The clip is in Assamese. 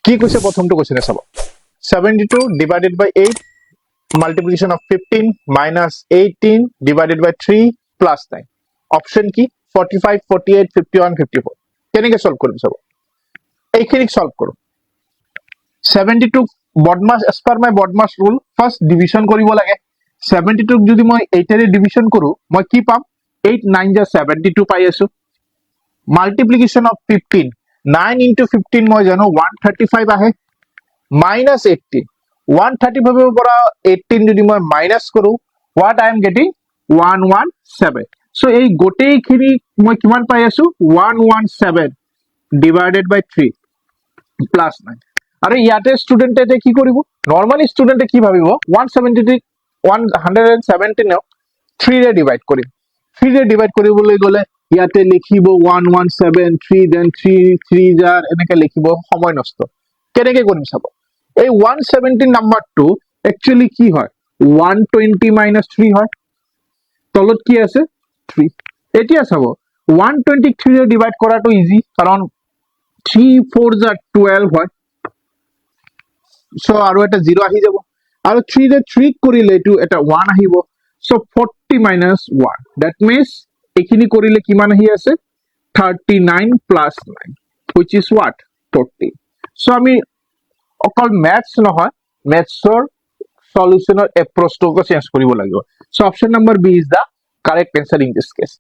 কি কৈছে প্ৰথমটো কুৱেশ্যনে চাব। 72 divided by 8 multiplication of 15 minus 18 divided by 3 plus 9। Option কি? 45, 48, 51, 54। কেনেকে সলভ কৰিম চাব। এইখিনিক সলভ কৰোঁ। 72 BODMAS, as per my BODMAS rule, first division কৰিব লাগে। 72ক যদি মই এইটেৰে ডিভিশ্যন কৰোঁ, মই কি পাম? 8 9 za 72 পাই আছো। Multiplication of 15, 9 into 15 মই জানো 135 আহে। মাইনাছ 18, 135ৰ পৰা 18 যদি মই মাইনাছ কৰোঁ, what I am getting? 117। So এই গোটেইখিনি মই কিমান পাই আছো? 117 divided by 3 plus 9। আৰু ইয়াতে ষ্টুডেণ্টে এতিয়া কি কৰিব? নৰ্মেলি ষ্টুডেণ্টে কি ভাবিব? 117ক থ্ৰীৰে ডিভাইড কৰিম। থ্ৰীৰে ডিভাইড কৰিবলৈ গ'লে ইয়াতে লিখিব 117 3, then 3 3 za, এনেকে লিখিব, সময় নষ্ট। কেনেকে কৰিম চাব। এই 117 নাম্বাৰটো একচুৱেলি কি হয়? 120 মাইনাছ 3 হয়। তলত কি আছে? থ্ৰী। এতিয়া চাব, 120ক থ্ৰীৰে ডিভাইড কৰাটো ইজি, কাৰণ 3 4 za 12 হয়। চ' আৰু এটা জিৰ' আহি যাব। আৰু থ্ৰীৰে থ্ৰী কৰিলে এইটো এটা ওৱান আহিব। So 40 minus 1, that means এইখিনি কৰিলে কিমান আহি আছে? 39 plus 9, which is what? 40। So আমি অকল মেথছ নহয়, মেথছৰ চলিউশ্যনৰ এপ্ৰ'চটোকো চেঞ্জ কৰিব লাগিব। So option number B is the correct answer in this case.